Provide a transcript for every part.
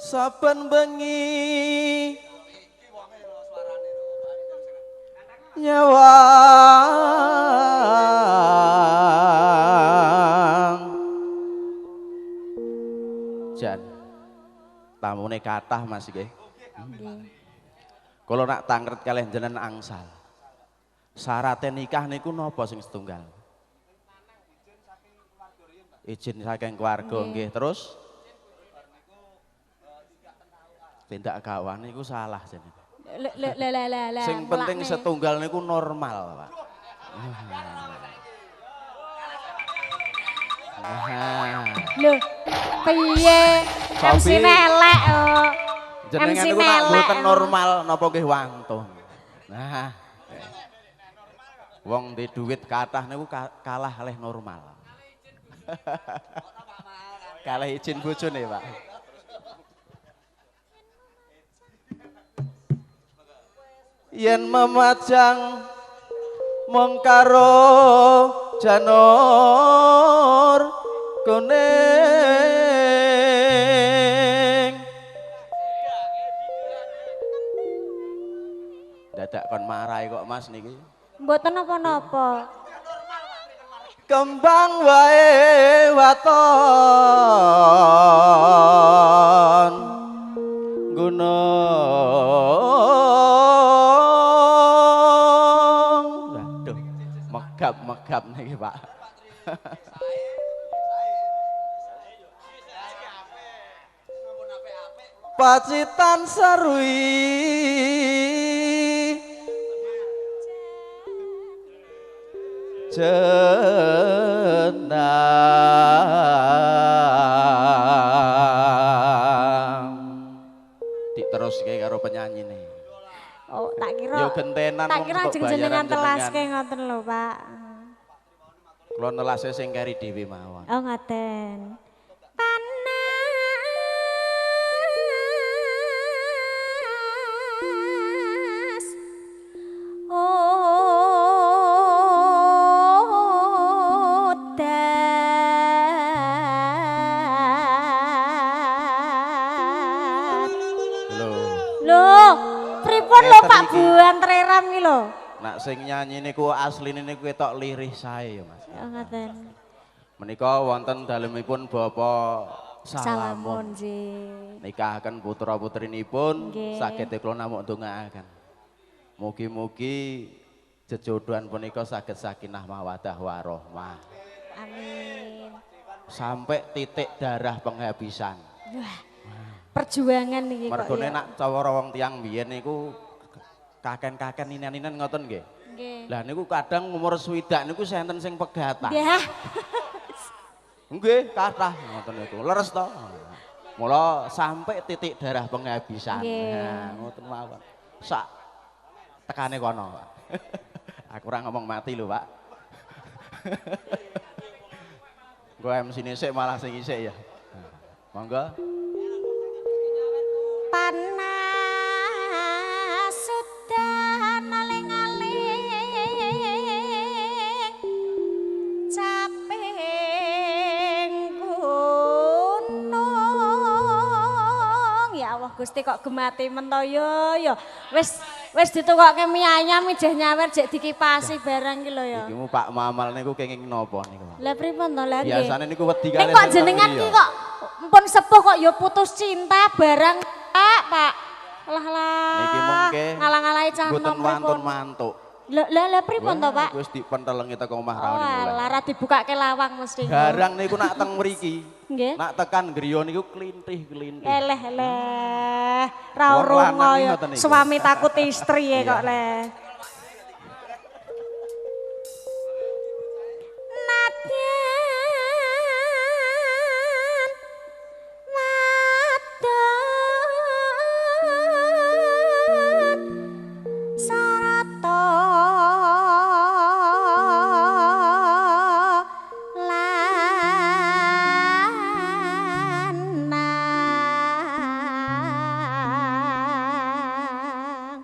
Saben bengi nyawang. Jan, tamune kathah, Mas, nggih. Nggih. Kula nak tanglet kalih jenengan angsal. Syarate nikah niku napa sing setunggal? Izin saking keluarga nggih, terus tindak gawan niku salah jenenge. Le le le le le le. Sing penting mulakne. Setunggal niku normal, Pak. Nah. Lho, piye? Sobi. MC-ne elek oh. Jenengan MC niku nak elek, mboten oh. normal napa nggih wantun. Nah. Wong di duit kathah niku kalah kalih normal. Kalah izin bojone, Pak. Yen memajang mung karo janur kuning. Dadak kon marahi kok, Mas, niki. Mboten napa-napa. Kembang wae waton gunung. Waduh, megap-megap niki, Pak. Pacitan serui jenang. Diteruske karo penyanyine. Oh, tak kira. Ya gentenan Tak wong kira entuk ajeng jenengan bayaran telaske jenengan. Ngoten lho, Pak. Kula nelase sing keri dhewe mawon. Oh, ngoten. Panas udan. Lho, Lho, pripun lho, Ngeten Pak iki. Buan Treram iki lho? Nak sing nyanyi niku asline niku ketok lirih sae ya, Mas. Oh, ngoten. Menika wonten dalemipun Bapak Salamun Salamun. nggih. Nikahaken putra-putrinipun, Nggih. saged kula namung ndongaaken. Mugi-mugi jejodohan punika saged sakinah mawadah warohmah. Amin. Sampai titik darah penghabisan. Wah, perjuangan iki kok Mergone ya. nak cara wong tiyang biyen niku kaken-kaken ninen-ninen ngoten nggih. Nggih. Lah niku kadang umur 60 niku senten sing pegatan. Nggih. Nggih, kathah ngoten niku. Leres to. Mula sampai titik darah penghabisan. Nggih. Nah, ngoten mawon. Sak tekane kono, Pak. Aku ora ngomong mati lho, Pak. Gue MC sik malah sing isik ya. Monggo. Panas udan aling-aling caping gunung. Ya Allah Gusti, kok gemati mentoyo ya. Wis wis ditukokke mie ayam ijeh nyawer jek dikipasi barang ki lho ya. Iki mu Pak Mamal niku kenging napa niku, Pak? Lah pripun to lah nggih? Biasane niku wedi Ning kalih kok sing jenengan teng ki griya. Kok empun sepuh kok ya putus cinta barang, Pak, Pak. Lah lah. Niki mengke ngalang-alahi cah mboten nom wantun pripun? mantuk. Lah lah lah pripun to, Pak? Wis dipentelengi teko omah Oh, ra mulai. alah ra dibukake lawang mesti. Garang niku nak teng mriki. Nggih. Nak tekan griya niku klintih-klintih. Eleh eleh. Ra Wong urung lanang ya. ngoten niku. Suami takut istri ya kok Iya. leh. Nadyan wadon sarata lanang.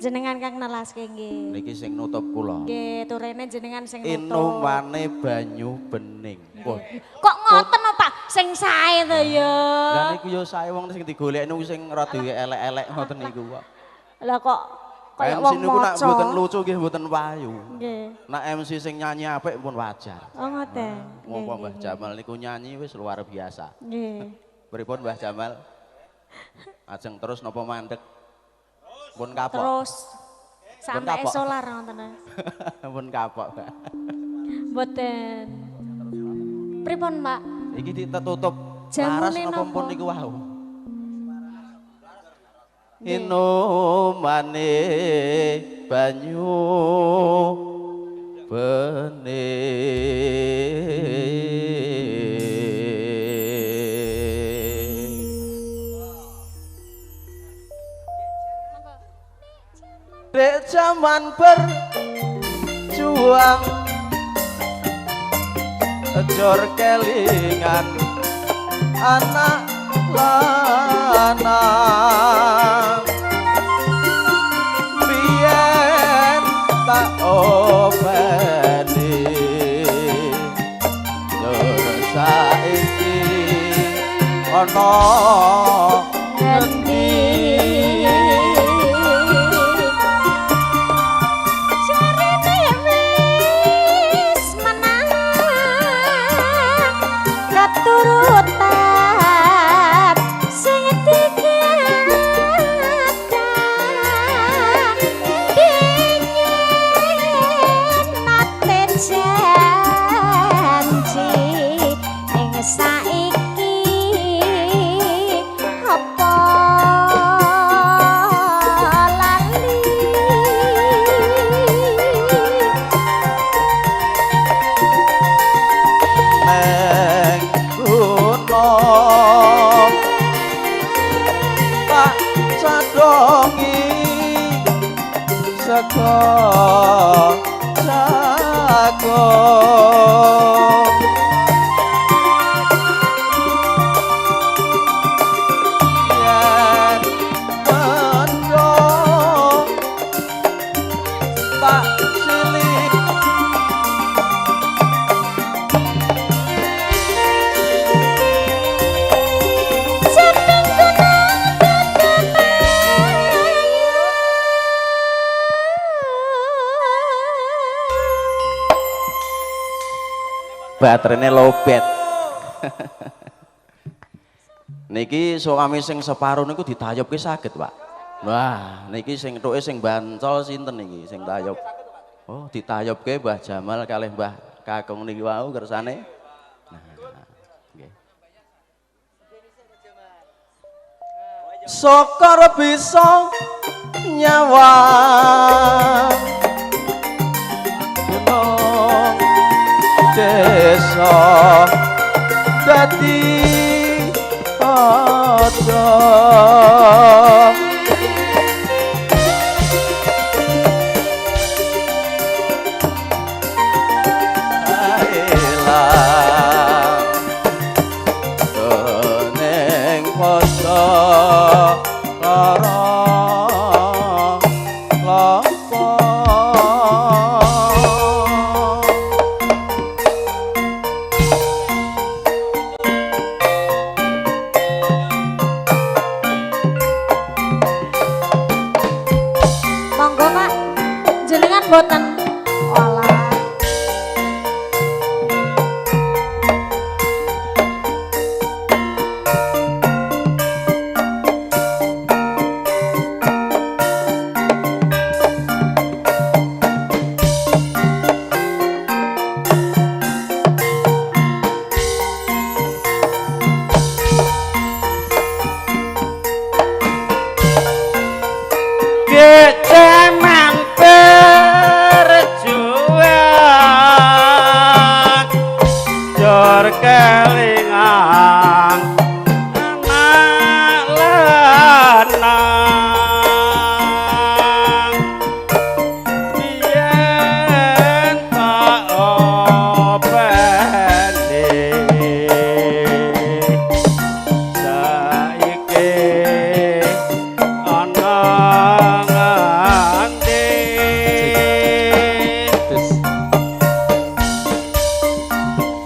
Jenengan kang nelaske nggih. Niki sing nutup kula. Nggih, turene jenengan sing nutup. Inumane banyu bening. Wah, Kok ngoten no, Pak? Sing sae to ya. Lah niku ya sae wong sing digolek niku sing rada elek-elek ngoten niku kok. Lah kok kaya MC wong niku nak maca. Mboten lucu nggih mboten payu. Nggih. Nak MC sing nyanyi apik pun wajar. Oh ngoten. Ngopo Mbah Jamal niku nyanyi wis luar biasa. Nggih. Pripun Mbah Jamal? Ajeng terus napa mandek? Pun kapok. Terus sampai kapok. Solar ngoten. Pun kapok, Mbak. Mboten. Pripun, Pak? Iki ditutup laras Jamune napa napa? Pun niku wau? Inumane banyu bening. Dek jaman berjuang jor kelingan anak lanang biyen tak openi lur saiki ana ngendi. Jarene wis menang keturutan sing digadang dingin nate janji ing saiki apa lali. Neng gunung tak cadongi sego jagung yen mendung tak silih. Jeneng gunung Baterainya lowbat. Niki suami sing separuh niku ditayubke saged, Pak. Wah, niki sing tuke sing bancol sinten niki sing tayub? Oh, ditayubke Mbah Jamal kalih Mbah Kakung niki wau kersane. Nah, nggih. Sokor bisa nyawang gunung desa dadi aja. Ilang dening poso lara lapa. Monggo Pak, jenengan boten. Olah. Jaman berjuang jor kelingan anak lanang biyen tak openi saiki ana ngendi.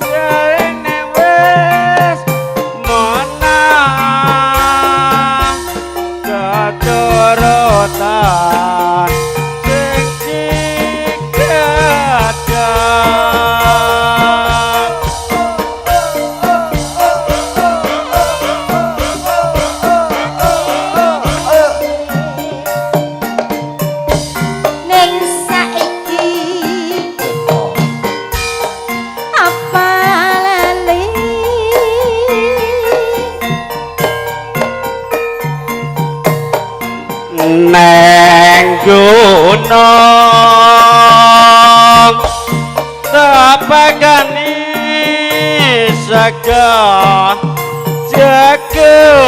Jarene wis gunung tapakani sega jagung.